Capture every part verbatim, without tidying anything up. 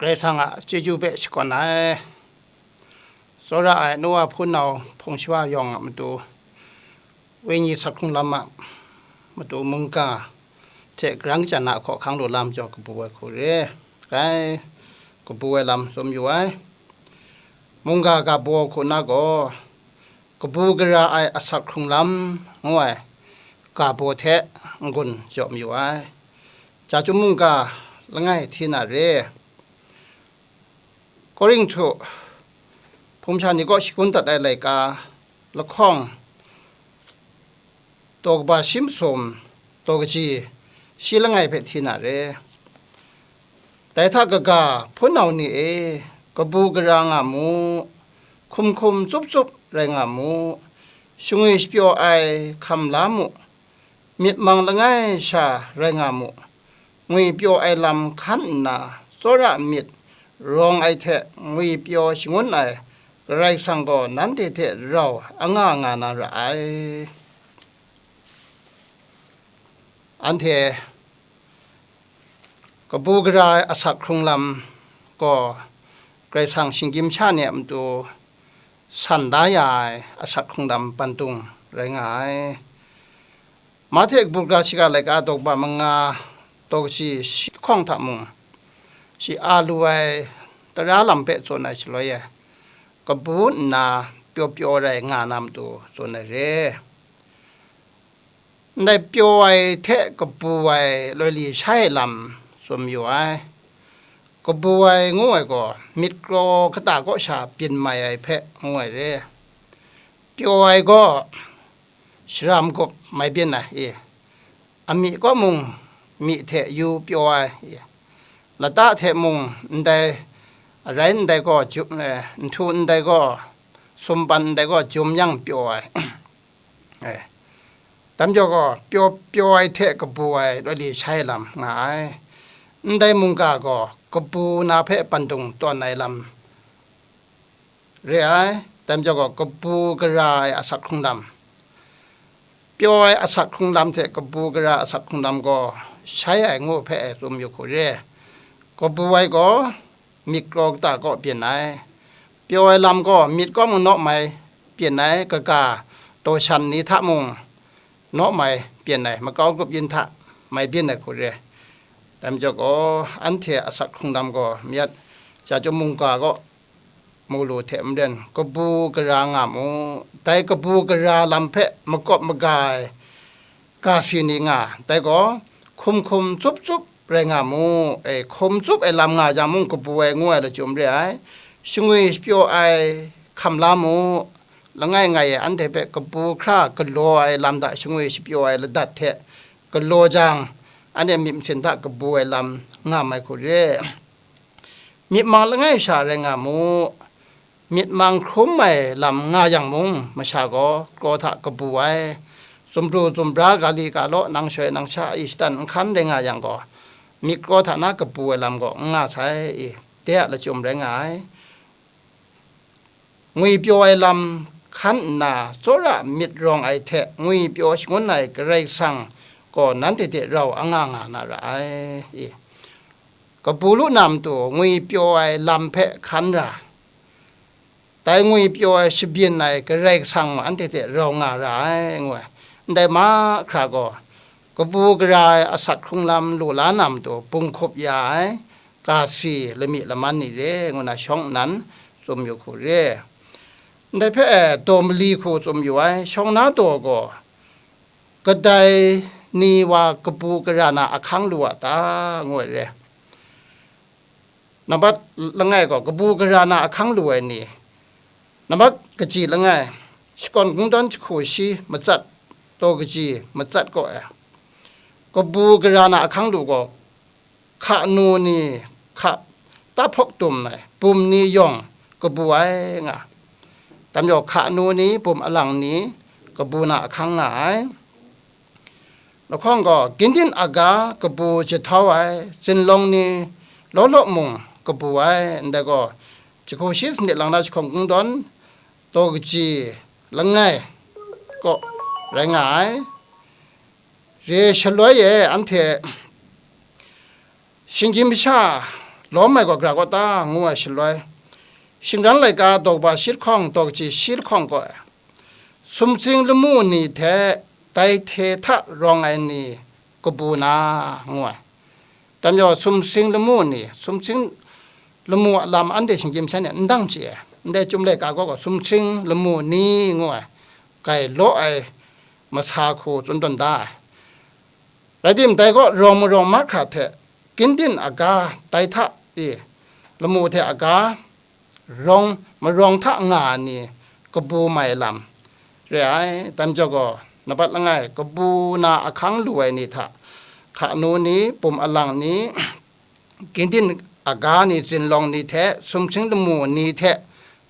Karai Kasang a chyeju hpe shakawn ai, tsawra ai Noa hpunau hpung shawa yawng a matu, wenyi asak hkrung lam a matu mungga hte karan kajan a hkawhkang lu lam jaw kabu ai hku re ai, kabu ai lam tsun yu ai. Mungga ga baw hku na gaw, kabu gara ai asak hkrung lam ngu ai ga baw hte n-gun jaw mayu ai. Chyeju mungga langai hti na re. Korinhtu hpung masha ni kaw shangun dat ai laika lahkawng, daw kaba shi masum, daw kaji shi langai hpe hti na re. Dai hta kaga, hpunau ni e, kabu gara nga mu, hkum hkum tsup tsup rai nga mu, shangwi shapyaw ai hkam la mu, myit mang langai sha rai nga mu, ngwipyaw ai lam hkan nna, tsawra myit rawng ai hte ngwipyaw shangun ai Karai Kasang gaw nanhte hte rau anga nga na ra ai. Anhte kabu gara ai asak hkrung lam gaw Karai Kasang shinggyim sha ni a matu san da ya ai asak hkrung lam pandung rai nga ai. Mahte kabu gara shiga laika daw kaba manga, daw kaji shi lahkawng hta mung, shi a lu ai tara lam hpe tsun ai shaloi e, kabu nna pyaw pyaw rai nga na matu tsun ai re. Ndai pyaw ai hte kabu ai loi li shai ai lam tsun yu ai. Kabu ai ngu ai gaw, myit kraw kata kaw sha byin mai ai hpe ngu ai re. Pyaw ai gaw, shara magup mai byin ai, i, amyih kaw mung myi hte yu pyaw ai, i, lata hte mung ndai, arai ndai gaw, ju-, eh, nhtu ndai gaw, sumpan ndai gaw, jum yang pyaw ai. Eh, dai majaw gaw, pyaw, pyaw ai hte kabu ai loi li shai lam nga ai. Ndai mungga gaw kabu na hpe pandung tawn ai lam re ai. Dai majaw gaw, kabu gara ai asak hkrung lam, pyaw ai asak hkrung lam hte kabu gara asak hkrung lam gaw shai ai ngu hpe tsun yu hku re. Kabu ai gaw myit kraw kata kaw byin ai. Pyaw ai lam gaw myit kaw mung naw mai byin ai, kaga daw shan ni hta mung naw mai byin ai, makau grup yin hta mai byin ai hku re. Dai majaw gaw, anhte asak hkrung lam gaw mayat chyeju mungga kaw mu lu hte maren, kabu gara nga mu. Dai kabu gara lam hpe makawp maga ai ga si ni nga, dai gaw, hkum hkum tsup tsup rai nga mu. E, hkum tsup ai lam nga jang mung, kabu ai ngu ai lachyum re ai. Shangwi shapyaw ai hkam la mu. Langai ngai e, anhte hpe kabu hkra galaw ai lam hta shangwi shapyaw ai ladat hte galaw jang, anhte myit masin hta kabu ai lam nga mai hku re. Myit mang langai sha rai nga mu. Myit mang hkrum ai lam nga yang mung, masha gaw kraw hta kabu ai, zumpru zumpra, ga li ga law, nang shoi nang sha, i, shatan nhkan rai nga yang gaw, myit kraw hta na kabu ai lam gaw n nga sai, i, de a lachyum rai nga ai. Ngwipyaw ai lam hkan nna, tsawra myit rawng ai hte ngwipyaw shangun ai Karai Kasang gaw nanhte hte rau anga nga na ra ai, i. Kabu lu na matu ngwipyaw ai lam hpe hkan ra, dai ngwipyaw ai shabyin ai Karai Kasang anhte hte rau nga ra ai, ngu ai. Ndai mahkra gaw, kabu gara ai asak hkrung lam lu la na matu bung hkup ya ai, ga si lamik laman ni re, ngu na shawng nnan tsun yu hku re. Ndai hpe daw mali hku tsun yu ai, shawng na daw gaw, kadai ni wa kabu gara na ahkang lu a ta, ngu ai re. Nambat langai gaw, kabu gara na ahkang lu ai ni. Nambat kaji langai, shakawn kungdawn jahku shi matsat, daw kaji matsat kaw ai. Kabu gara na ahkang lu gaw, hka nu ni, hka tahpawk dum ai, bum ni yawng kabu ai nga. Dai majaw, hka nu ni, bum alang ni, kabu na ahkang nga ai. Lahkawng gaw, gindin aga kabu jahtau ai, zinlawng ni law law mung kabu ai, ndai gaw, jahku shi sanit lang na jahkawng kungdawn, daw kaji langai kaw rai nga ai. Re shaloi e, anhte shinggyim masha lawm ai gaw gara kaw ta, ngu ai shaloi, shingran laika daw kaba shi lahkawng daw kaji shi lahkawng gaw, sumsing lamu ni hte dai hte hta rawng ai ni kabu na, ngu ai. Dai majaw sumsing lamu ni, sumsing lamu a lam anhte shinggyim sha ni n dang chye ai. Ndai Chyum laika gaw, gaw sumsing lamu ni ngu ai, grai law ai masa hku tsun tawn da ai. Rai timung, dai gaw rawng marawng mahkra hte gindin aga, dai hta e lamu hte aga, rawng marawng hta nga ai ni kabu mai lam re ai. Dai majaw gaw, nambat langai, kabu na ahkang lu ai ni hta, hkanu ni, pum alang ni, gindin aga ni, zinlawng ni hte sumsing lamu ni hte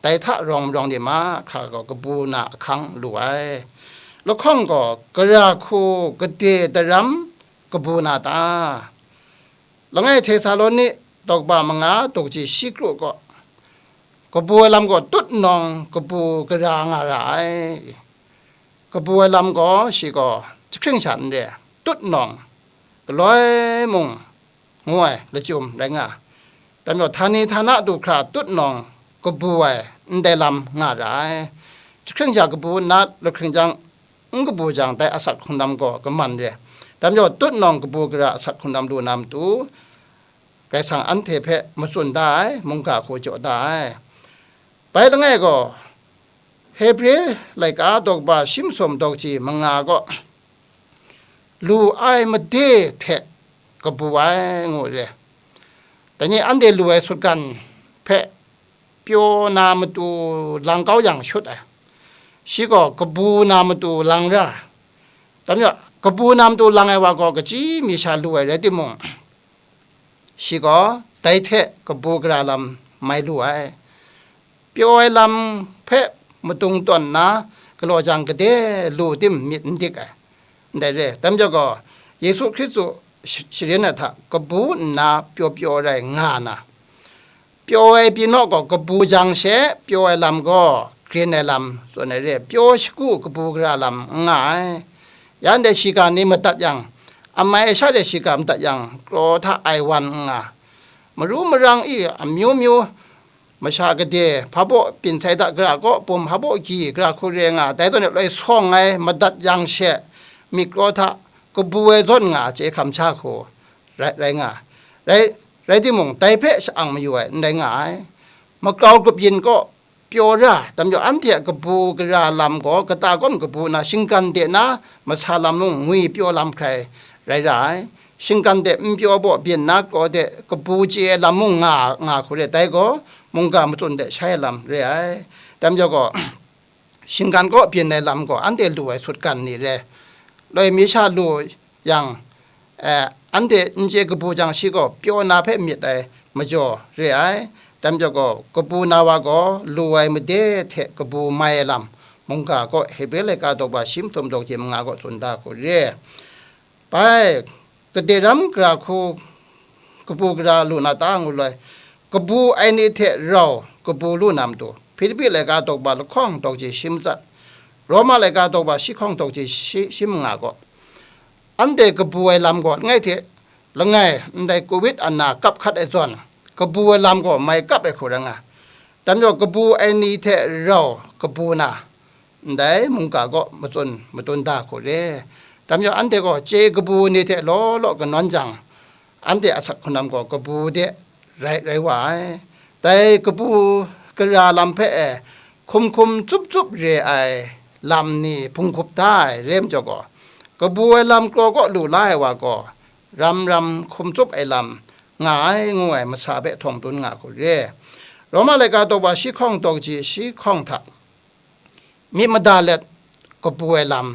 dai hta rawng marawng ni mahkra gaw kabu na ahkang lu ai. Lahkawng gaw, gara hku gade daram kabu na ta? Langai Htesaloni daw kaba manga daw kaji shi kru gaw, kabu ai lam gaw tut nawng kabu gara nga ra ai. Kabu ai lam gaw, shi gaw jahkring sha n re, tut nawng, galoi mung ngu ai lachyum rai nga. Dai majaw, htani htana du hkra tut nawng kabu ai ndai lam nga ra ai. Jahkring sha kabu nna lahkring jang, n kabu jang, dai asak hkrung lam gaw kaman re. Dai majaw, tut nawng kabu gara asak hkrung lam lu na matu, Karai Kasang anhte hpe matsun da ai, mungga hku jaw da ai. Bai langai gaw, Hebre laika daw kaba shi masum daw kaji manga gaw, lu ai made hte kabu ai, ngu re. Dai ni anhte lu ai sutgan hpe pyaw na matu lang kau yang shut ai. Shi gaw kabu na matu lang ra. Dai majaw, kabu na matu lang ai wa gaw, kaji mi sha lu ai rai timung, shi gaw dai hte kabu gara lam mai lu ai. Pyaw ai lam hpe madung tawn nna galaw jang, gade lu tim myit n dik ai. Ndai re, dai majaw gaw, Yesu Hkristu shi-, sharin ai hta kabu nna pyaw pyaw rai nga na, pyaw ai pyi naw gaw, kabu jang she pyaw ai lam gaw grin ai lam tsun ai re, pyaw shagu kabu gara lam n nga ai. Ya ndai shiga ni madat yang, amai sha de shiga madat yang, kraw hta ai wan n nga, maru marang i amyu myu, masha gade, hpa baw byin sai da gara kaw, pum hpa baw gyi gara hku re nga, dai zawn e loi sawng ai madat yang she, myit kraw hta kabu ai zawn nga, chye hkam sha hku rai, rai nga, rai, rai timung, dai hpe sha-ang mayu ai n rai nga ai. Magrau grup yin kaw pyaw ra, dai majaw anhte a kabu gara lam gaw kata kawm kabu na, shinggan de na masa lam mung ngwi pyaw lam hkrai rai ra ai. Shinggan de n pyaw baw byin na kraw de kabu chye ai lam mung nga, nga hku re, dai gaw mungga matsun de shai ai lam re ai. Dai majaw gaw, shinggan kaw byin ai lam gaw anhte lu ai sutgan ni re. Loi mi sha lu yang, eh, anhte n chye kabu jang, shi gaw pyaw na hpe myit ai majaw re ai. Dai majaw gaw, kabu na wa gaw lu ai made hte kabu mai ai lam, mungga gaw Hebre laika daw kaba shi masum daw kaji manga gaw tsun da hku re. Bai, gade ram gara hku kabu gara lu na ta ngu loi, kabu ai ni hte rau kabu lu na matu, Hpilipi laika daw kaba lahkawng daw kaji shi matsat, Roma laika daw kaba shi hkawng daw kaji shi, shi manga gaw, anhte kabu ai lam gaw langai hte langai, ndai covid ana kap hkat ai zawn, kabu ai lam gaw mai kap ai hku rai nga. Dai majaw, kabu ai ni hte rau kabu na, ndai mungga gaw matsun matun da hku re. Dai majaw, anhte gaw chye kabu ni hte law law kanawn jang, anhte asak hkrung lam gaw kabu de rai, rai wa ai. Dai kabu gara lam hpe e hkum hkum tsup tsup re ai lam ni hpung hkup da ai re majaw gaw, kabu ai lam kraw kaw lu la ai wa gaw, ram ram hkum tsup ai lam nga ai, ngu ai masa hpe htawng tun nga hku re. Roma laika daw kaba shi hkawng daw kaji shi hkawng hta, myit mada let kabu ai lam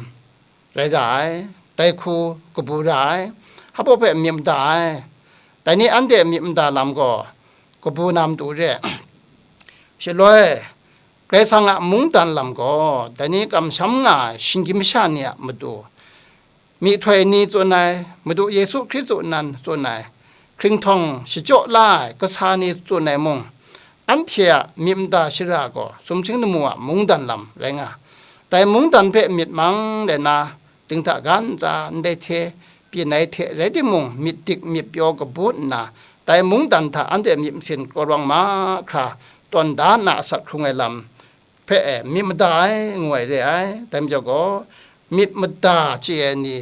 rai ra ai, dai hku kabu ra ai, hpa baw hpe myit mada ai. Dai ni anhte myit mada lam gaw kabu na matu re. Shaloi, Karai Kasang a mungdan lam gaw, dai ni kamsham nga ai shinggyim masha ni a matu, myihtoi ni tsun ai, Madu Yesu Hkristu nan tsun ai, hkringhtawng shachyaw la ai kasa ni tsun ai mung, anhte a myit mada shara gaw sumsing lamu a mungdan lam rai nga. Dai mungdan hpe myit mang let na, dinghta ga ntsa ndai hte byin ai hte rai timung, myit dik myit pyaw kabu nna, dai mungdan hta anhte myit masin kawrawng mahkra tawn da nna asak hkrung ai lam hpe e myit mada ai, ngu ai re ai. Dai majaw gaw, myit mada chye ai ni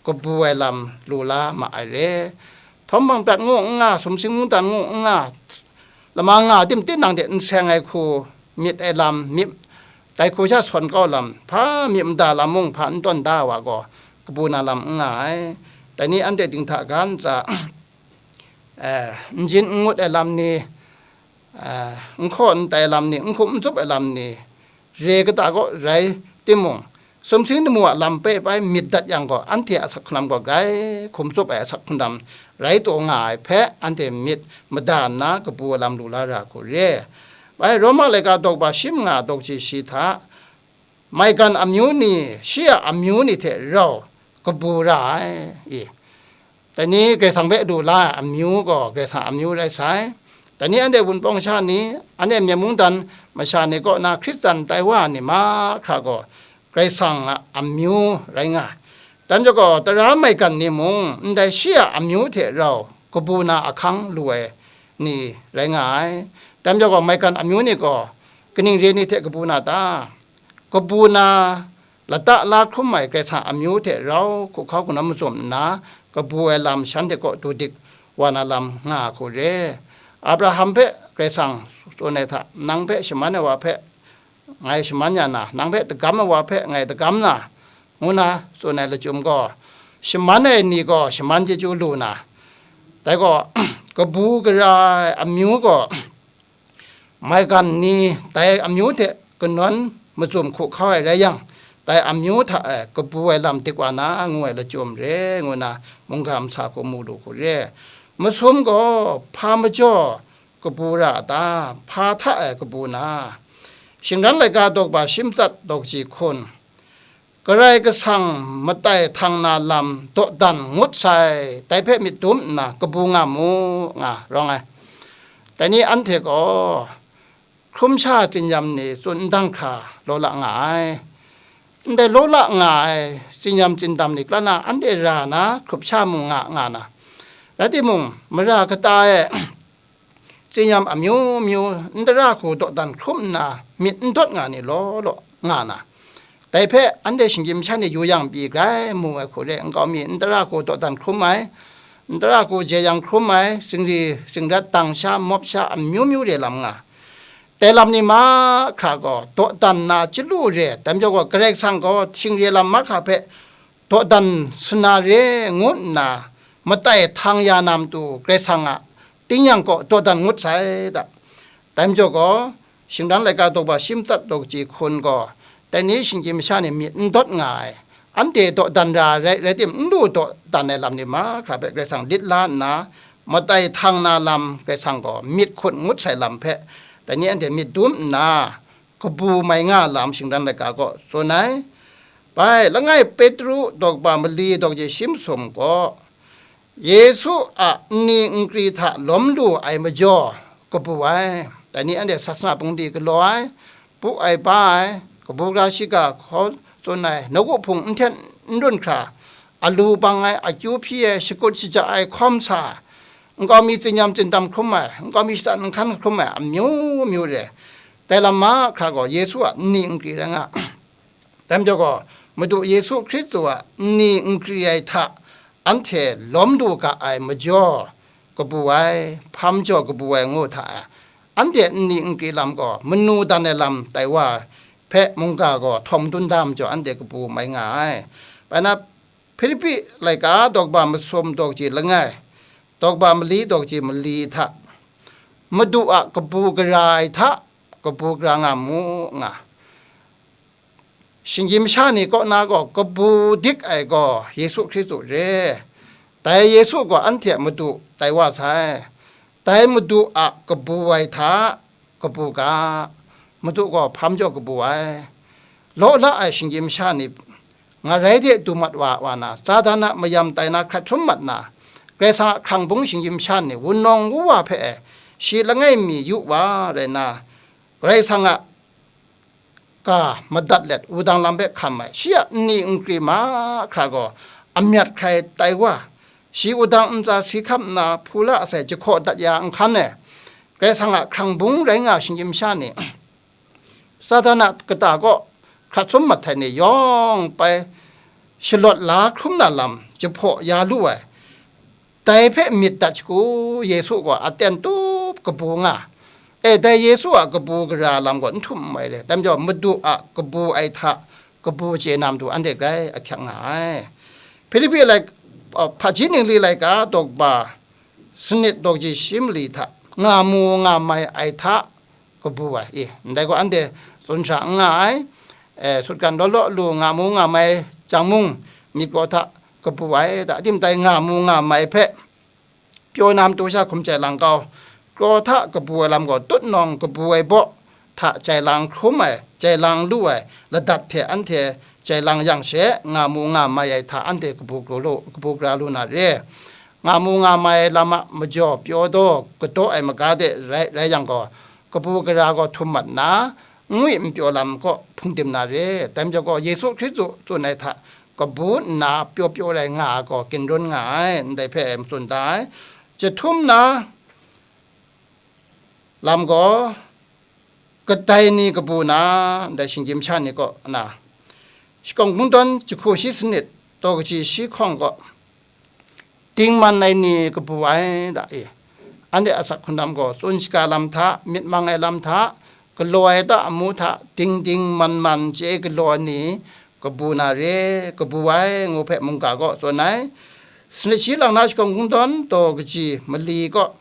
kabu ai lam lu la ma ai re. Htawm hpang prat ngu n nga, sumsing mungdan ngu n nga, lama nga tim tinang de n seng ai hku myit ai lam, myit, dai hku sha sawn kau lam, hpa myit mada lam mung hpa n tawn da ai wa gaw, kabu na lam n nga ai. Dai ni anhte dinghta ga ntsa, eh, n jin n ngut ai lam ni, eh, n hkaw n tai lam ni, n hkum n tsup ai lam ni, re kata kaw rai timung, sumsing lamu a lam pe bai myit dat yang gaw, anhte a asak hkungdam gaw grai hkum tsup ai asak hkungdam rai taw nga ai hpe, anhte myit mada nna kabu ai lam lu la ra hku re. Bai Roma laika daw kaba shi manga daw kaji shi hta, maigan amyu ni, shi a amyu ni hte rau kabu ra ai, i. Dai ni Karai Kasang hpe lu la ai amyu gaw Karai Kasang amyu rai sai. Dai ni anhte Wunpawng sha ni, anhte Myen mungdan masha ni kaw na Hkristu tai wa ai ni mahkra gaw Karai Kasang a amyu rai nga ai. Dai majaw gaw, tara maigan ni mung ndai shi a amyu hte rau kabu na ahkang lu ai ni rai nga ai. Dai majaw gaw, maigan amyu ni gaw kaning re ni hte kabu na ta? Kabu na lata la hkrum ai Karai Kasang amyu hte rau hku hkau hku na mazum nna, kabu ai lam shanhte kaw du dik wa na lam nga hku re. Abraham hpe Karai Kasang tsun ai hta, nang hpe shaman ai wa hpe ngai shaman ya na, nang hpe dagam ai wa hpe ngai dagam na, ngu na tsun ai lachyum gaw, shaman ai ni gaw shaman chyeju lu na, dai gaw, kabu gara ai amyu gaw, maigan ni dai amyu hte kanawn mazum hku hkau ai rai yang, dai amyu hta e kabu ai lam dik wa na ngu ai lachyum re, ngu na mungga masha hku mu lu hku re. Masum gaw hpa majaw kabu ra a ta? Hpa hta e kabu na? Shingran laika daw kaba shi matsat daw kaji hkun, Karai Kasang matai htang na lam dawdan ngut sai, dai hpe myit dum nna kabu nga mu, nga rawng ai. Dai ni anhte gaw hkrum sha tsinyam ni tsun n dang hkra law la nga ai. Ndai law la nga ai tsinyam tsindam ni kala na anhte ra na hkrup sha mung nga nga na, rai timung, mara kata e tsinyam amyu myu n tara hku dawdan hkrum nna myit n dawt nga ni law law nga na, dai hpe anhte shinggyim masha ni yu yang pyi grai mu ai hku re, nkau mi n tara hku dawdan hkrum ai, n tara hku jeyang hkrum ai, zingri zingrat dang sha mawp sha amyu myu re lam nga, dai lam ni mahkra gaw dawdan na chyalu re, dai majaw gaw Karai Kasang gaw shingre lam mahkra hpe dawdan sana re ngu nna matai htang ya na matu Karai Kasang a tingnyang kaw dawdan ngut sai da. Dai majaw gaw, shingran laika daw kaba shi matsat daw kaji hkun gaw, dai ni shinggyim masha ni myit n dawt nga ai, anhte dawdan ra ai rai, rai tim, n lu dawdan ai lam ni mahkra hpe Karai Kasang lit la nna, matai htang na lam Karai Kasang gaw myit hkut ngut sai lam hpe, dai ni anhte myit dum nna, kabu mai nga lam shingran laika gaw tsun ai. Bai, langai Petru daw kaba mali daw kaji shi masum gaw, Yesu a nni nkri hta lawm lu ai majaw kabu ai. Dai ni anhte sasana bungli galaw ai, pu ai, pa ai, kabu gara shiga hkaw tsun ai, nawku hpung n hten n run hkra, alu bang ai, akyu hpyi ai, shakut shaja ai, hkawm sa, nkau mi tsinyam tsindam hkrum ai, nkau mi shatan nhkan hkrum ai, amyu myu re. Dai lam mahkra gaw Yesu a nni nkri rai nga. Dai majaw gaw, Madu Yesu Hkristu a nni nkri ai hta anhte lawm lu ga ai majaw kabu ai, hpa majaw kabu ai ngu hta e, anhte nni nkri lam gaw manu dan ai lam tai wa ai hpe mungga gaw htawng madun da majaw anhte kabu mai nga ai. Bai na, Hpilipi laika daw kaba masum daw kaji langai, daw kaba mali daw kaji mali hta, Madu a kabu gara ai hta kabu gara nga mu, nga. Shinggyim masha ni kaw na gaw kabu dik ai gaw Yesu Hkristu re. Dai Yesu gaw anhte a Madu tai wa sai. Dai Madu a kabu ai hta kabu ga, Madu gaw hpa majaw kabu ai. Law la ai shinggyim masha ni ngarai de du mat wa, wa na, Satan a mayam tai na hkrat htum mat na, Karai Kasang a hkrang bung shinggyim masha ni wunawng wuwa hpe e, shi langai mi yu wa rai na, Karai Kasang a ga madat let wudang lam hpe hkam ai, shi a nni nkri mahkra gaw amyat hkrai tai wa, shi wudang ntsa si hkam nna hpula sai jahkaw dat ya nhkan ai, Karai Kasang a hkrang bung rai nga ai shinggyim sha ni, Satan a kata kaw hkrat sum mat sai ni yawng pai shalawt la hkrum na lam jahpaw ya lu ai, dai hpe myit dat shagu Yesu gaw aten tup kabu nga, e, dai Yesu a kabu gara lam gaw n htum ai re, dai majaw Madu a kabu ai hta kabu chye na matu anhte grai ahkyak nga ai. Hpilipi lai, hpaji ningli laika daw kaba sanit daw kaji shi mali hta nga mu nga mai ai hta kabu ai, i, ndai gaw anhte tsun sha n nga ai, e, sutgan law law lu nga mu nga mai jang mung, myit gaw hta kabu ai, da, adim tai nga mu nga mai hpe pyaw na matu sha hkum jai lang kau, kraw hta kabu ai lam gaw tutnawng kabu ai baw hta jai lang hkrum ai, jai lang lu ai ladat hte anhte jai lang yang she, nga mu nga mai ai hta anhte kabu kru lu, kabu kra lu na re. Nga mu nga mai lam a majaw pyaw daw kadaw ai maga de rai, rai yang gaw, kabu gara gaw htum mat nna, n ngwi n pyaw lam kaw hpung dim na re. Dai majaw gaw, Yesu Hkristu tsun ai hta kabu nna pyaw pyaw rai nga ai gaw, ginrun nga ai, ndai hpe matsun da ai. Jahtum na lam gaw, kadai ni kabu na, ndai shinggyim sha ni kaw na, shakawn kungdawn jahku shi sanit, daw kaji shi hkawng gaw, dingman ai ni kabu ai da e. Anhte asak hkrung lam gaw, tsun shaga lam hta, myit mang ai lam hta, galaw ai ta amu hta, ding ding man man chye galaw ai ni kabu na re, kabu ai ngu hpe mungga gaw tsun ai. Sanit shi lang na shakawn kungdawn daw kaji mali gaw,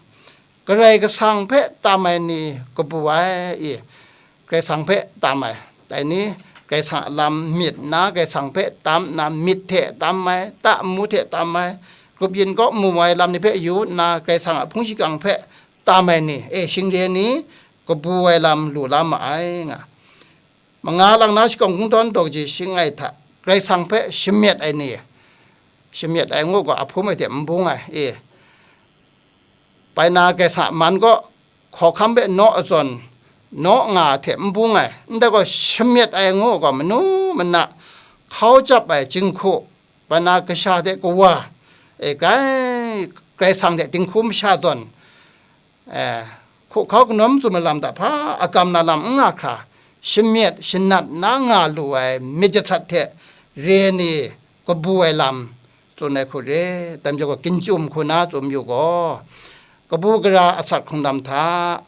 Karai Kasang hpe tam ai ni kabu ai, i, Karai Kasang hpe tam ai, dai ni, Karai Kasang a lam myit nna, Karai Kasang hpe tam nna, myit hte tam ai, ta amu hte tam ai, grup yin kaw mu ai lam ni hpe yu nna, Karai Kasang a hpung shingkang hpe tam ai ni, e, shingre ni, kabu ai lam lu la ma ai, nga. Manga lang na shakawn kungdawn daw kaji shi langai hta, Karai Kasang hpe shamyet ai ni, shamyet ai ngu gaw, ahpum ai hte n bung ai, e, bai na Karai Kasang a man gaw hkawhkam hpe naw a zawn, naw nga hte n bung ai, ndai gaw shamyet ai ngu gaw, manu mana hkau jap ai jinghku, bai na kasha hte kawa, e, grai, Karai Kasang hte dinghku masha zawn, e, hkuhkau kanawm tsun ai lam hta hpa agam na lam n nga hkra, shamyet shanat na nga lu ai myit jasat hte re ni kabu ai lam tsun ai hku re, dai majaw gaw, ginchyum hku na tsun yu gaw, kabu gara asak hkrung lam hta,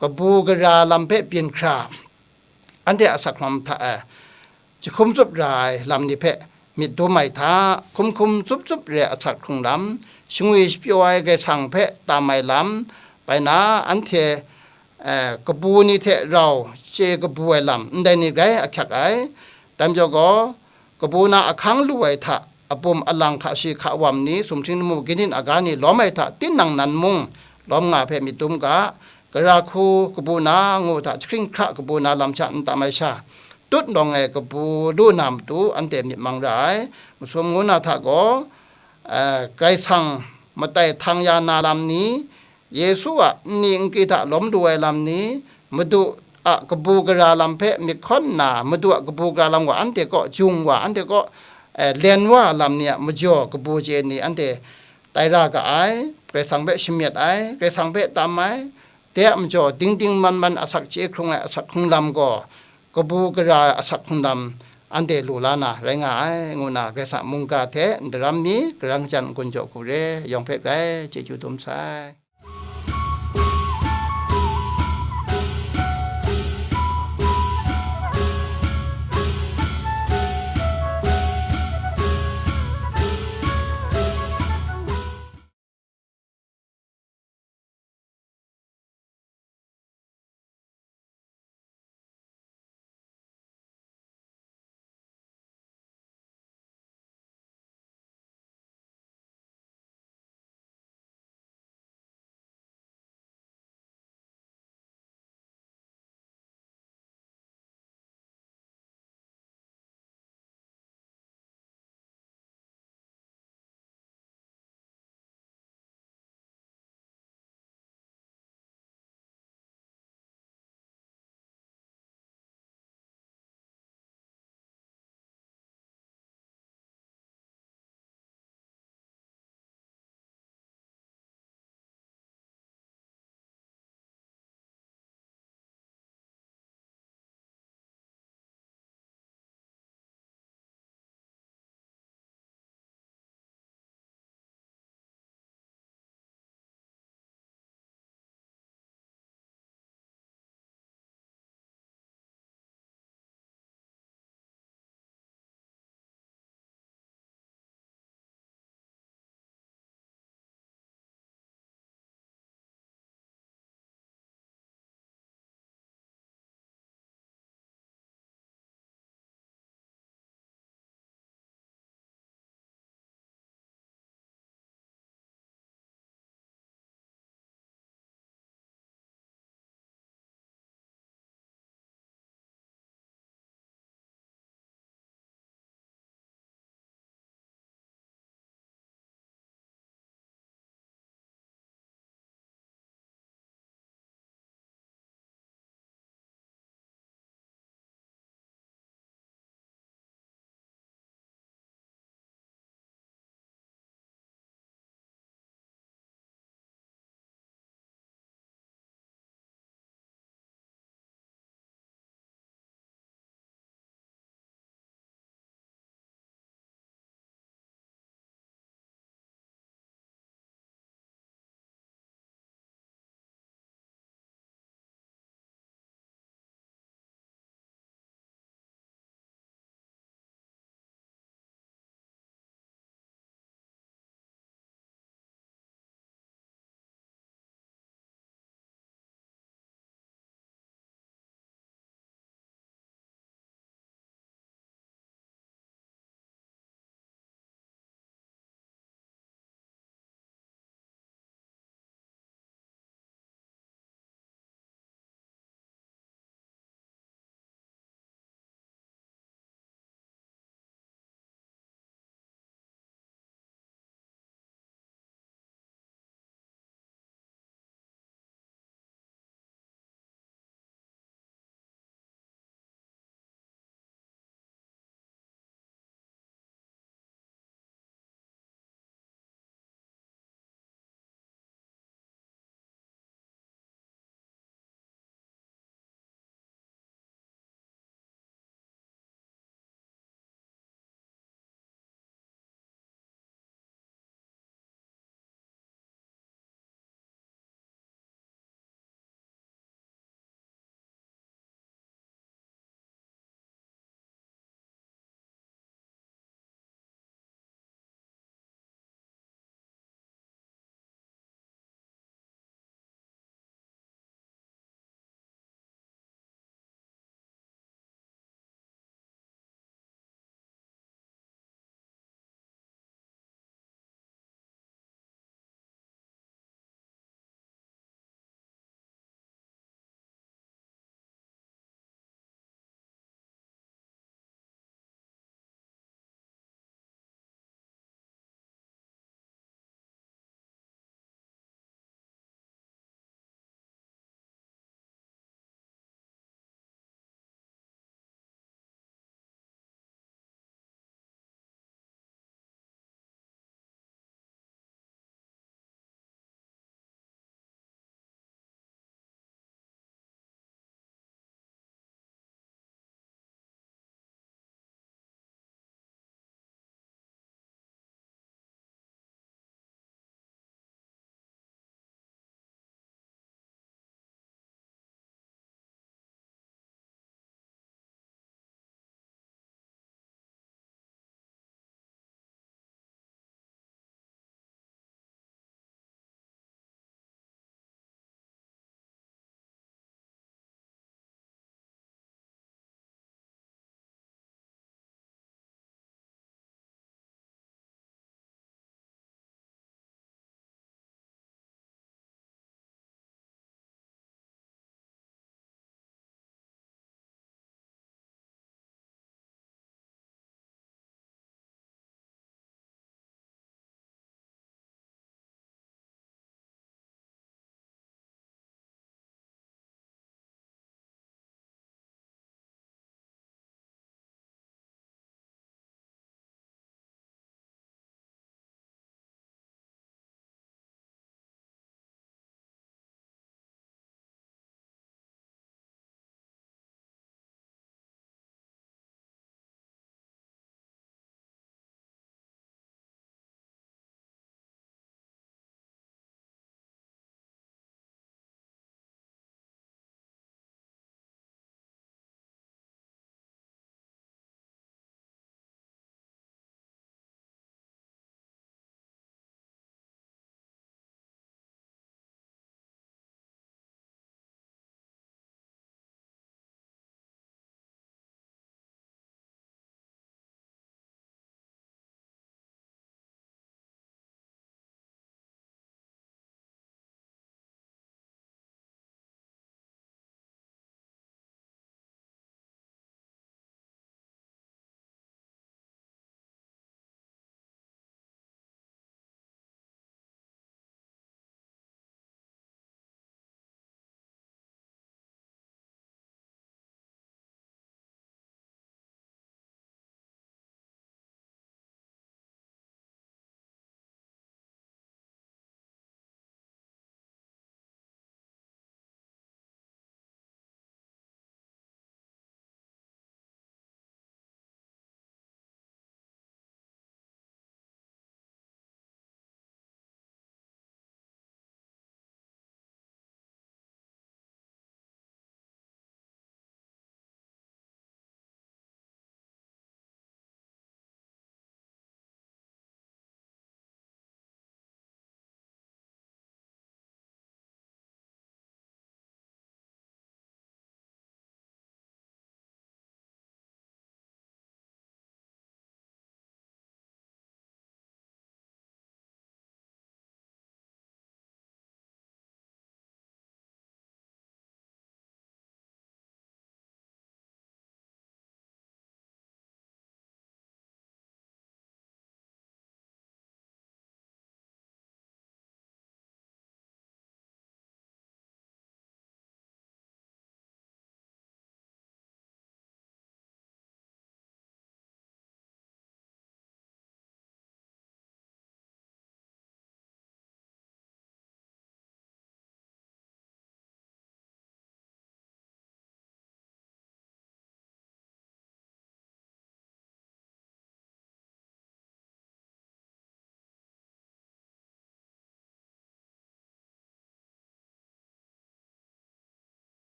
kabu gara lam hpe byin hkra, anhte asak hkrung lam hta e, jahkum tsup ra ai lam ni hpe myit dum ai hta, hkum hkum tsup tsup re ai asak hkrung lam, shangwi shapyaw ai Karai Kasang hpe tam ai lam, bai na anhte, eh, kabu ni hte rau chye kabu ai lam, ndai ni grai ahkyak ai. Dai majaw gaw, kabu na ahkang lu ai hta, apum alang hka shi hka wam ni, sumsing lamu ginin aga ni lawm ai hta, tinang nan mung lawm nga hpe myit dum ga, gara hku kabu na ngu hta, jahkring hkra kabu na lam sha n tam ai sha, tut nawng ai kabu lu na matu anhte myit mang ra ai. Masum ngu na hta gaw, eh, Karai Kasang matai htang ya na lam ni, Yesu a nni nkri hta lawm lu ai lam ni, Madu a kabu gara lam hpe myit hkawn nna, Madu a kabu gara lam gaw anhte kaw jung wa, anhte kaw, eh, len wa lam ni a majaw kabu chye ni anhte tai ra ga ai, Karai Kasang hpe shamyet ai, Karai Kasang hpe tam ai, dai a majaw dingding man man asak chye hkrung ai asak hkrung lam gaw, kabu gara ai asak hkrung lam anhte lu la na rai nga ai, ngu na Karai Kasang a mungga hte ndaram mi, karang jan n-gun jaw hku re, yawng hpe grai chyeju dum sai.